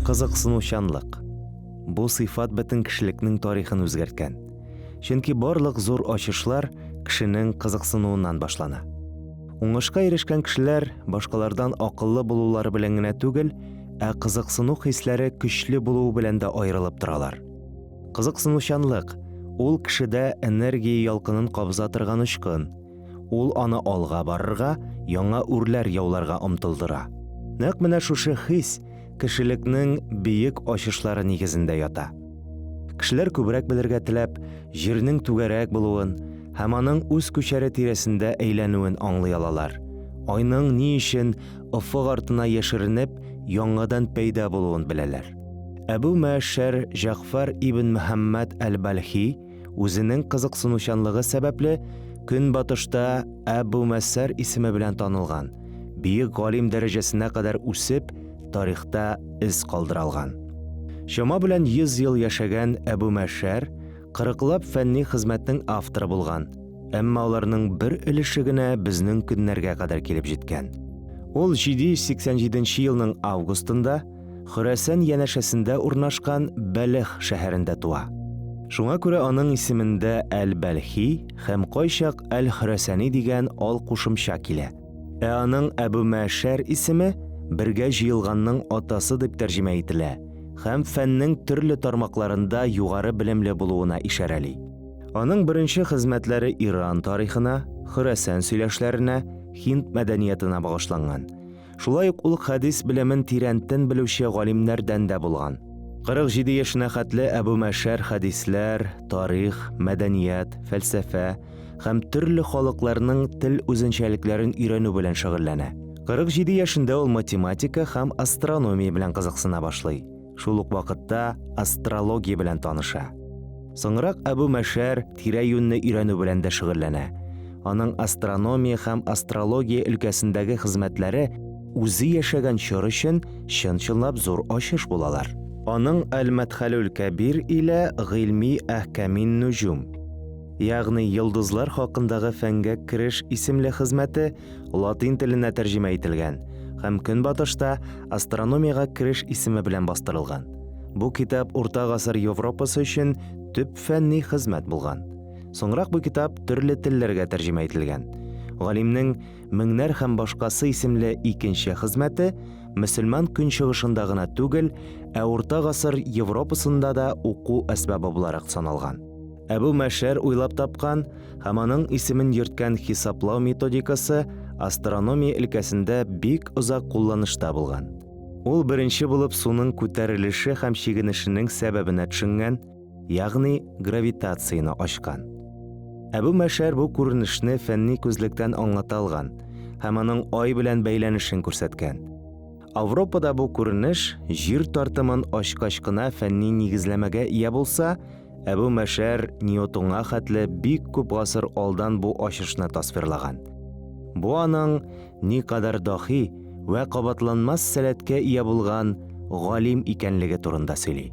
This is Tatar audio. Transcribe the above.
Кызыксынучанлык. Бу сыйфат бөтен кешелекнең тарихын үзгәрткән. Чөнки барлык зур ачышлар кешенең кызыксынуыннан башлана. Уңышка ирешкән кешеләр башкалардан акыллы булулары белән генә түгел, ә кызыксыну хисләре көчле булуы белән дә аерылып торалар. Кызыксынучанлык ул кешедә энергия ялкынын кабыза торган очкын. Ул аны алга барырга, яңа үрләр яуларга омтылдыра. Нәкъ менә шушы хис кешелекнең бөек ачышлары нигезендә ята. Кешеләр күбрәк белергә теләп, Җирнең түгәрәк булуын һәм аның үз күчәре тирәсендә әйләнүен аңлый алалар. Айның ни өчен офык артына яшеренеп, яңадан пәйда булуын беләләр. Әбү Мәәшшәр Җәгъфәр ибн Мөхәммәд әл-Бәлхи үзенең кызыксынучанлыгы сәбәпле, Көнбатышта Әбү Мәсәр исеме белән танылган, бөек галим дәрәҗәсенә кадәр үсеп, тарихта эз калдыра алган. Чама белән 100 ел яшәгән Әбү Мәшәр кырыклап фәнни хезмәтнең авторы булган, әмма аларның бер өлеше генә безнең көннәргә кадәр килеп җиткән. Ул 787 нче елның августында Хөрәсән янәшәсендә урнашкан Бәлех шәһәрендә туа. Шуңа күрә аның исемендә Әл-Бәлхи һәм кайчак Әл-Хөрәсәни дигән ал кушымча килә. Ә аның Әбү Мәшәр исеме бергә җыелганның атасы дип тәрҗемә ителә һәм фәннең төрле тармакларында югары белемле булуына ишарәли. Аның беренче хезмәтләре Иран тарихына, Хөрәсән сөйләшләренә, Һинд мәдәниятына багышланган. Шулай ук ул хәдис белемен тирәнтен белүче галимнәрдән дә булган. 47 яшенә хәтле Әбү Мәшәр хәдисләр, тарих, мәдәният, фәлсәфә һәм төрле халыкларның тел үзенчәлекләрен өйрәнү белән шөгыльләнә. 47 яшендә ул математика һәм астрономия белән кызыксына башлый. Шул ук вакытта астрология белән таныша. Соңрак Әбү Мәшәр тирә-юньне өйрәнү белән дә шөгыльләнә. Аның астрономия һәм астрология өлкәсендәге хезмәтләре үзе яшәгән чор өчен чын-чынлап зур ачыш булалар. Аның Әл-Мәдхәлүл Кәбир илә гыйльми әхкәмин нуҗум, ягъни йолдызлар хакындагы фәнгә кереш исемле хезмәте латин теленә тәрҗемә ителгән һәм Көнбатышта астрономиягә кереш исеме белән бастырылган. Бу китап Урта гасыр Европасы өчен төп фәнни хезмәт булган. Соңрак бу китап төрле телләргә тәрҗемә ителгән. Галимнең Меңнәр һәм башкасы исемле икенче хезмәте мөселман көнчыгышында гына түгел, ә Урта гасыр Европасында да уку әсбабы буларак саналган. Әбү Мәшәр уйлап тапкан һәм аның исемен йөрткән хисаплау методикасы астрономия өлкәсендә бик озак кулланышта булган. Ул беренче булып суның күтәрелеше һәм чигенешенең сәбәбенә төшенгән, ягъни гравитацияне ачкан. Әбү Мәшәр бу күренешне фәнни күзлектән аңлата алган һәм аның Ай белән бәйләнешен күрсәткән. Авропада бу күренеш Җир тартымын ачкач кына фәнни нигезләмәгә ия булса, Әбү Мәшәр Ньютонга хәтле бик күп гасыр алдан бу ачышны тасвирлаган. Бу аның никадәр дахи вә кабатланмас сәләткә ия булган галим икәнлеге турында сөйли.